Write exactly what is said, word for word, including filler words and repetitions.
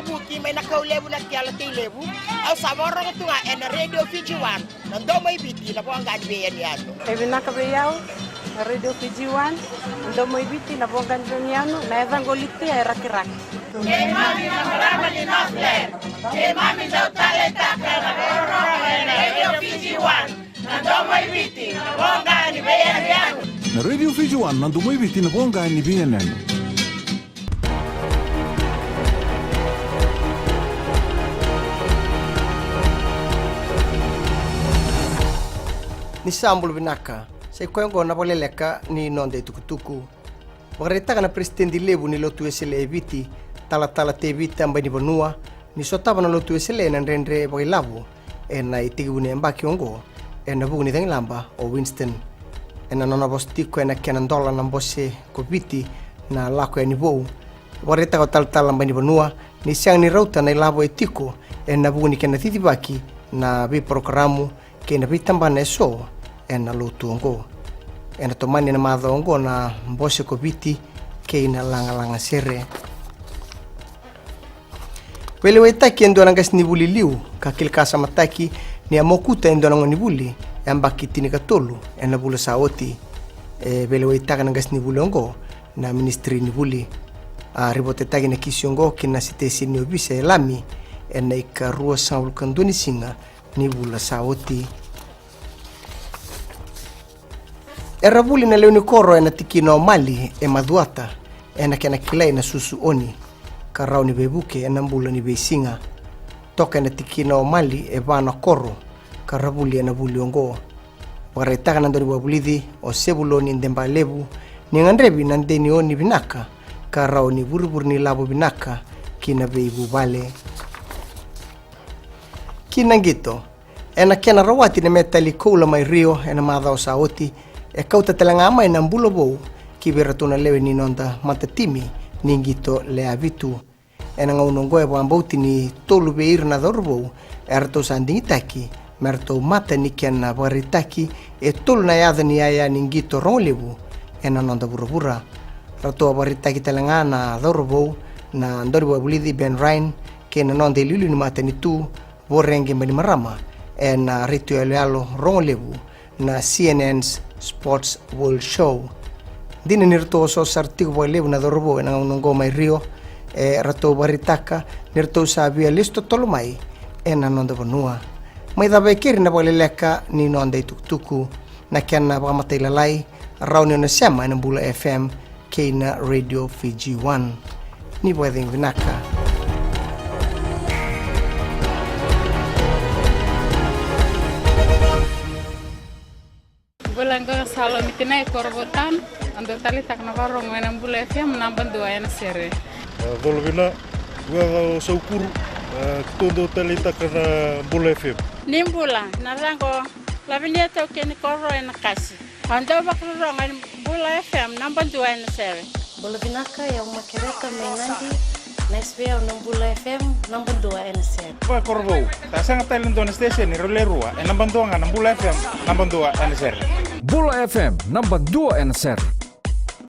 Kuti mai na kau levu na tiala tei levu. Au sa vakarorogo tu ga ena Radio Fiji One, na domo i Viti, na voqa ni veiyanuyanu. E vinaka vei au na Radio Fiji One, na domo i Viti, na voqa ni veiyanuyanu, na yacaqu o Litia e Rakiraki. Keimami na marama ni Northland, keimami dau taleitaka na vakarorogo ena Radio Fiji One, na domo i Viti, na voqa ni veiyanuyanu. Na Radio Fiji One, na domo i Viti, na voqa ni veiyanuyanu. Ni sa bula vinaka, sa i koya oqo na vakaleleka ni noda itukutuku. Vakaraitaka na peresitedi levu ni Lotu Wesele e Viti, Talatala Tevita Bainivanua, ni sotava na Lotu Wesele na dredre vakailavo ena itekivu ni yabaki oqo ena vuku ni cagilaba o Winston. Ena nona vosa tiko ena kena dola na Bose ko Viti na Lako Yani Vou, vakaraitaka o Talatala Bainivanua ni sega ni rauta na ilavo e tiko ena vuku ni kena cicivaki na veiparokaramu kei na veitabana eso ena lotu oqo. Ena tomani ena macawa oqo na Bose ko Viti kei na lagalaga sere. Veilewaitaki e dua na qasenivuli liu ka kilakasamataki ni a mokuta e dua na gonevuli e yabaki tinikatolu ena vula sa oti. E veilewaitaka na qasenivuli oqo na Ministry ni Vuli. A ripotetaki na kisi oqo ki na siteseni ni ovisa e Lami ena ikaruasagavulu ka dua ni siga ni vula sa oti. Era vuli na lewe ni koro ena tikina o Mali e Macuata ena kena kilai na susu oni ka rawa ni veivuke ena bula ni veisiga. Toka ena tikina o Mali e va na koro ka ra vuli ena vuli oqo. Vakaraitaka na daunivakavulici o Sevuloni Debalevu ni gadrevi na deni oni vinaka ka rawa ni vurevure ni lavo vinaka ki na veivuvale. Ki na qito, ena kena rawati na metali koula mai Rio ena macawa sa oti, e kauta tale ga mai na bula vou ki vei iratou na lewe ni noda matatimi ni qito leavitu. Ena gauna oqo e vakabauti ni tolu vei ira na cauravou eratou sa digitaki me ratou mata ni kena vakaraitaki e tolu na yaca ni yaya ni qito rogo levu ena noda vuravura. Ratou a vakaraitaki tale ga na cauravou na daunivakavulici Ben Ryan kei na noda iliuliu ni matanitu Voreqe Bainimarama ena retio yaloyalo rogo levu na C N N's Sports World Show. Dina ni ratou osooso sara tiko vakalevu na cauravou ena gauna oqo mai Rio, e ratou vakaraitaka ni ratou sa via lesu totolo mai ena noda vanua. Mai cava e keri na vakaleleka ni noda itukutuku, na kena vakamatailalai, rawa ni o na sema ena Bula F M kei na Radio Fiji One. Ni vakacegu vinaka. Bula, qo ga Salomi Tinai, Korovotan. Au dau taleitaka na vakarorogo ena Bula F M, naba dua ena sere. E, Colovina, qo ga o Saukuru, e, keitou dau taleitaka na Bula F M. Ni bula, na yacaqu o Lavinia Taukei ni Koro ena Kasi. Au dau vakarorogo ena Bula F M, naba dua ena sere. Bula vinaka, o yau Makereta mai Nadi. Nice vei au na Bula F M, naba dua ena sere. Vakakorovou, sa sega tale ni dua na station e rau le rua, e naba dua ga na Bula F M, naba dua ena sere. Bula F M, naba dua ena sere.